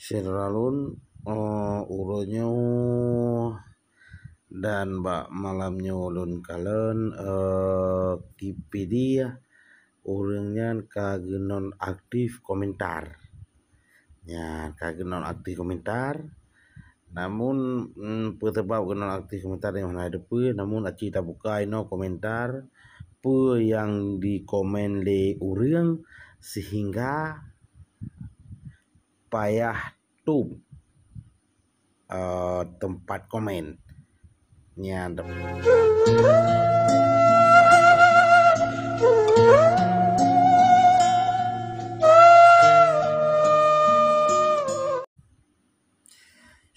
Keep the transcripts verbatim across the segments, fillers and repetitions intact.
Syedara lôn, eh, uroe nyoe dan bak malam nyoe lôn kalon, eh, Kipedi ureuëng nyan ka geunonaktif komentar. Nyan ka geunonaktif komentar. Namun, mm, peue sabab geunonaktif komentar nyoe hana teupeue, namun aci tabuka inoe komentar peue nyang dikomen lé ureuëng sehingga payah top, eh, teumpat komen. Nyan.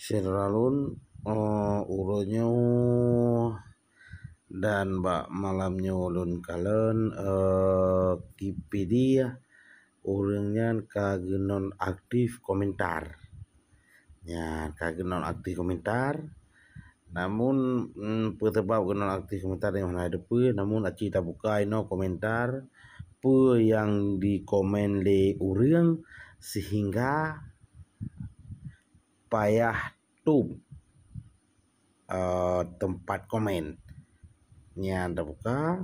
Syedara lôn, eh, uroe nyoe dan bak malam nyoe lôn kalon, eh, Kipedi ureuëng nyan ka geunonaktif komentar. Nyan ka geunonaktif komentar. Namun, mm, peue sabab geunonaktif komentar nyoe hana teupeue, namun aci tabuka inoe komentar peue nyang dikomen lé ureuëng sehingga payah top, eh, teumpat komen. Nyan tabuka.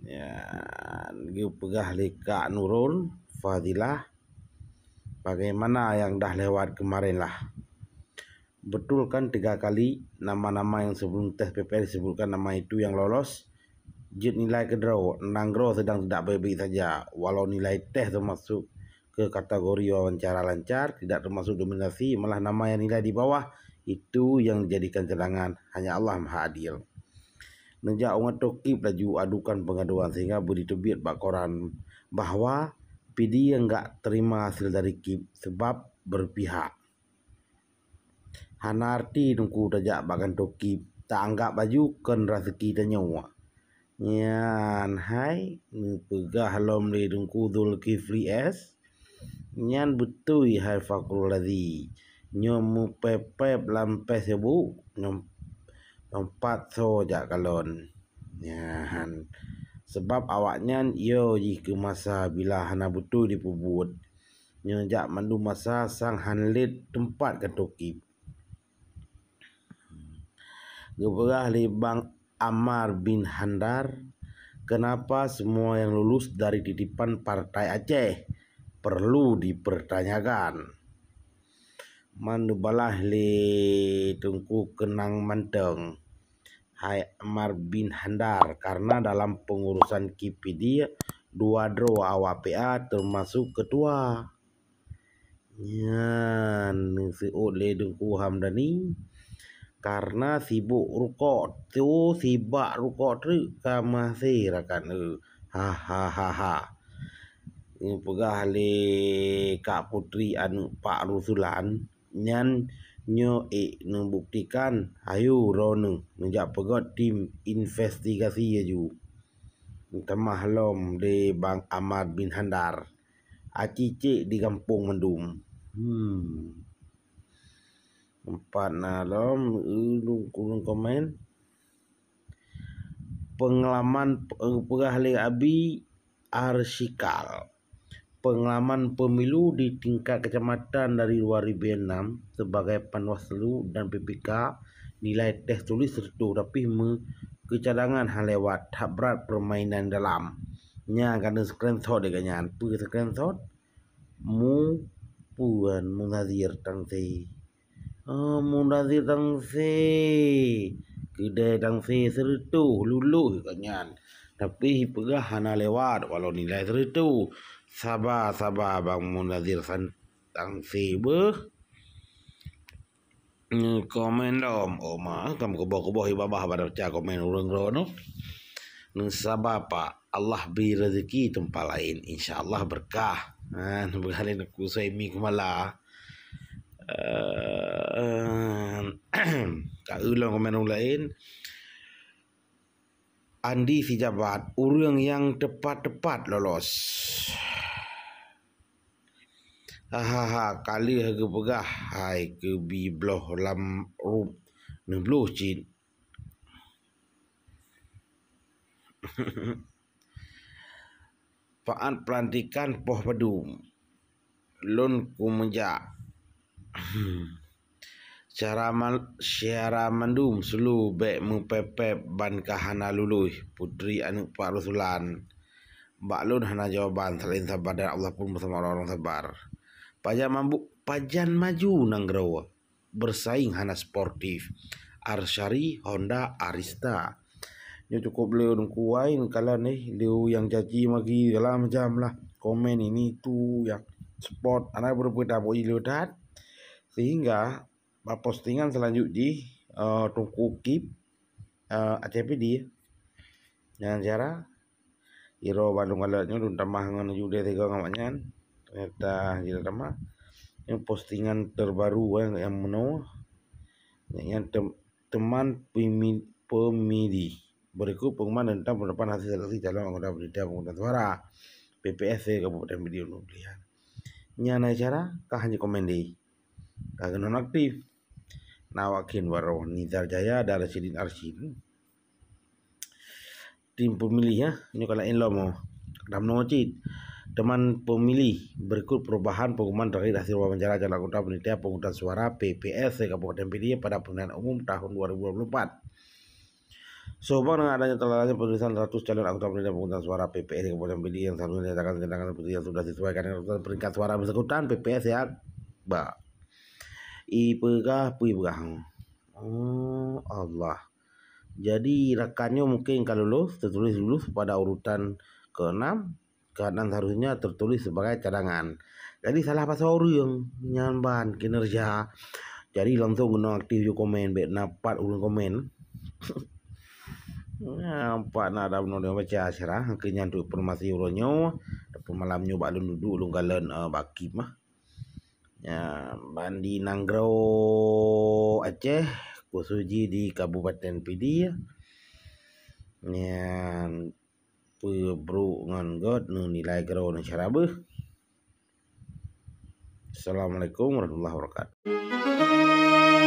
Nyan geupeugah lé Kak Nurul Fadilah, bagaimana yang dah lewat kemarin lah. Betul kan tiga kali nama-nama yang sebelum tes P P L disebutkan nama itu yang lolos? Jeuet nilai keudroe, nanggroe sedang tidak baik-baik saja. Walau nilai tes termasuk ke kategori wawancara lancar, tidak termasuk dominasi, malah nama yang nilai di bawah itu yang dijadikan cadangan. Hanya Allah Maha Adil. Neujak u ngon Tokib laju adukan pengaduan sehingga beuriteubiet bak koran bahwa P D enggak terima hasil dari Kip sebab berpihak. Hana arti Teungku tajak bak kantô Kip, taanggap laju kon raseuki tanyoe. Nyan hai neupeugah lom lé Teungku Zulkifli S. Nyan beutôi hai Fakhrul Razi. Nyoe meupép-pép lam Facebook, nyoe teumpat soe jak kalon. Nyan, sabab awaknyan yo jih keu masa bila hana beutôi jipeubuet. Nyoe jak mandum masa sang han lét teumpat kantô Kip. Geupeugah lé Bang Ammar bin Handar, kenapa semua yang lulus dari titipan Partai Aceh? Perlu dipertanyakan. Man neubalah lé Teungku Keunang mantong, hai Ammar bin Handar, karena dalam pengurusan Kip P D dua droe awak P A termasuk ketua. Nyan neuseuôt lé Teungku Hamdani, karena sibuk rukok tu, sibak rukok treuk ka maséh rakan eu. Ha ha ha ha. Neupeugah lé Kak Putri aneuëk Pak Rusulan, nyan nyoe ék neubuktikan, ayo droeneuh neujak peugöt tim investigasi laju. Tamah lom lé Bang Ammar bin Handar. Aci cék di gampông mandum. Hmm. Empat na lom, ulôn, ulôn komen. Pengalaman, eh, peugah lé Abi Arsyikal. Pengalaman pemilu di tingkat kecamatan dari dua ribu enam sebagai Panwaslu dan P P K, nilai teh tulis reutôh, tapi me-, keucadangan han lewat, that brat permainan dalam. Nya ka screenshot lé gobnyan. Peue screenshot? Mu puan Munazir Tangse. Oh, Munazir Tangse. Keudè Tangse seureutôh lulus gobnyan. Tapi peugah hana lewat walau nilai seureutôh. Saba, saba Bang Munazir San-, Tangse beuh. Neu komen lom. Oh ma, kam keuboh-keuboh i babah bak baca komen ureuëng droeneuh. Neu saba Pak, Allah bri rezeki teumpat laén, insya Allah berkah. Ha, neupeugah lé Teungku Suhaimi Kumala. Eh, ka ulôn komen ureuëng laén. Andi Sijabat, ureuëng nyang teupat-teupat lolos. Hahaha, ka lheueh geupeugah hai keu bi bloh lam rup neubloh cit. Paat peulantikan poh padum. Lôn kumeujak Syara mal-, syara mandum sulu bék meupép-pép ban ka hana lulus. Putri aneuëk Pak Rusulan. Bak lôn hana jawaban, selain sabar dan Allah pun bersama orang-orang sabar. Pajan mambu-, pajan maju nanggroe, bersaing hana sportif. Arsyari Honda Arista. Nyoe cukup lé ureuëng kuwai kalon eh, lé nyang caci maki segala macam lah. Komen ini tu yang sport. Anak berpeda boi lé that. Sehingga bak postingan selanjut jih, eh, Teungku Kip, eh, Aceh Pidie. Dengan cara Iro bandum galak nyoe lôn tamah ngon judé tiga ngon awaknyan. Ternyata jideh tamah. Nyoe postingan terbaru, eh, nyang meunoe. Nyan tem-, teman pemi-, pemilih. Berikut pengumuman tentang penetapan hasil seleksi calon anggota panitia pemungutan suara P P S C Kabupaten Pidie Jaya. Nyan cara ka hana komen deh. Ka nonaktif. Na awak kheun baroe Nizar Jaya dan Rasidin Arsyid. Tim pemilih, ya, nyoe ka laén lom. Dam nyoe cit. Teman pemilih, berikut perubahan pengumuman terkait hasil wawancara calon anggota panitia pemungutan suara P P S Kabupaten Pidie pada pemilihan umum tahun dua ribu dua puluh empat. Seuhubang dengan adanya telah lanjut penulisan status calon anggota panitia pemungutan suara P P S Kabupaten Pidie yang seharusnya dinyatakan sesuai dengan peringkat suara bersangkutan, P P S ya, ba. Ipeugah, peue ipeugah. Oh, Allah. Jadi, rakan nyoe mungkin ka lulus, tertulis lulus pada urutan keenam, karena seharusnya tertulis sebagai cadangan. Jadi, salah pasoe ureuëng nyan ban kinerja. Jadi, langsung keunoe aktif ju komen, bék na pat ureuëng komen. Nampak na ada bunoe baca acara, keu nyan tu informasi uroe nyoe, ataupun malam nyoe bak lôn duduek lôn kalon, eh, bak Kip mah. Ya, ban di nanggroe Aceh, khusus jih di Kabupaten Pidie. Nyan peubrok ngon göt neunilai keudroe neusyara beuh. Assalamualaikum warahmatullahi wabarakatuh.